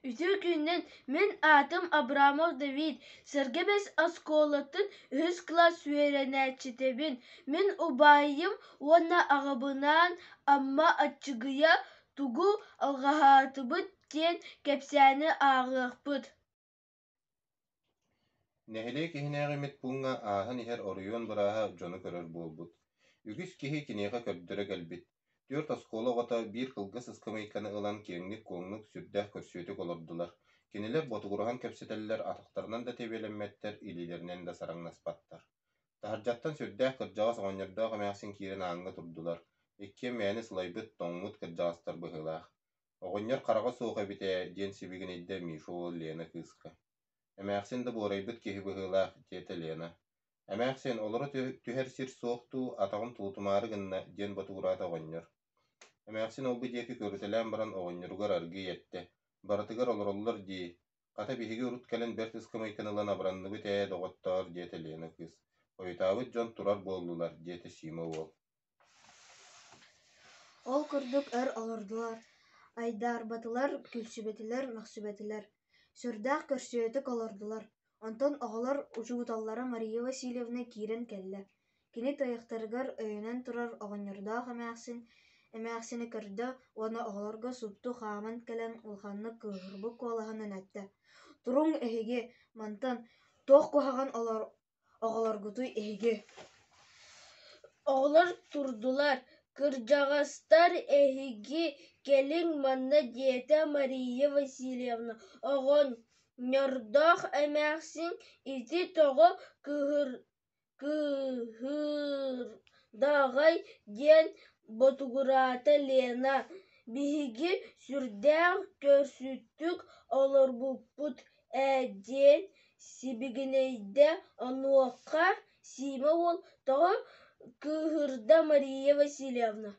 Үтүө күнүнэн, мин аатым Абрамов Давид, Сэргэ Бэс оскуолатын үһүс кылаас үөрэнээччитэбин. Мин убайым уонна аҕабынаан Амма Аччыгыйа «Тугу алҕаһаатыбыт» диэн кэпсээни ааҕыахпыт. Нэһилиэк иһинээҕи медпууҥҥа ааһан иһэр оройуон бырааһа дьону көрөр буолбут. Үгүс киһи киниэхэ көрдөрө кэлбит. Түөрт оскуола оҕото биир кылгас ыскамыайканы ылан киэҥник-куоҥнук, сүрдээх көрсүөтүк олордулар. Кинилэр ботугураһан кэпсэтэллэр, атахтарынан да тэбиэлэммэттэр, илиилэринэн да сараҥнаспаттар. Таһырдьаттан сүрдээх кырдьаҕас оҕонньордоох эмээхсин киирэн ааҥҥа турдулар. Иккиэн мээнэ сылайбыт, тоҥмут кырдьаҕастар быһыылаах. Оҕонньор хараҕа суох эбит ээ диэн сибигинэйдэ Миша уол Лена кыыска. Эмээхсин да буорайбыт киһи быһыылаах, диэтэ Лена. Эмээхсин, олоро түһэр сир суох дуу, атаҕым тулутумаары гынна, диэн ботугураата оҕонньор. Эмээхсин ол-бу диэки көрүтэлээн баран оҕонньоругар аргыый эттэ: «Барытыгар олороллор дии, хата биһиги урут кэлэн бэрт ыскамыайканы ылан абыранныбыт ээ, доҕоттоор», диэтэ Лена кыыс. «Хойутаабыт дьон турар буоллулар», диэтэ Сима уол. Ол курдук өр олордулар, айдаарбатылар, күлсүбэтилэр, мөхсүбэтилэр, сүрдээх көрсүөтүк олордулар. Онтон оҕолор учууталлара Мария Васильевна киирэн кэллэ. Кини тайахтарыгар өйөнөн турар оҕонньордоох эмээхсин эмээхсини көрдө уонна оҕолорго супту хааман кэлэн улаханнык кыыһырбыт куолаһынан эттэ: «Туруҥ эһиги, мантан, туох куһаҕан оҕолоргутуй эһиги?» Оҕолор турдулар, «Кырдьаҕастар, эһиги кэлиҥ манна» диэтэ Мария Васильевна. Оҕонньордоох эмээхсин ити тоҕо кыыһырдаҕай диэн ботугураата Лена, биһиги сүрдээх көрсүтүк олорбуппут ээ диэн сибигинэйдэ, онуоха Сима уол: «Тоҕо кыыһырда Мария Васильевна?»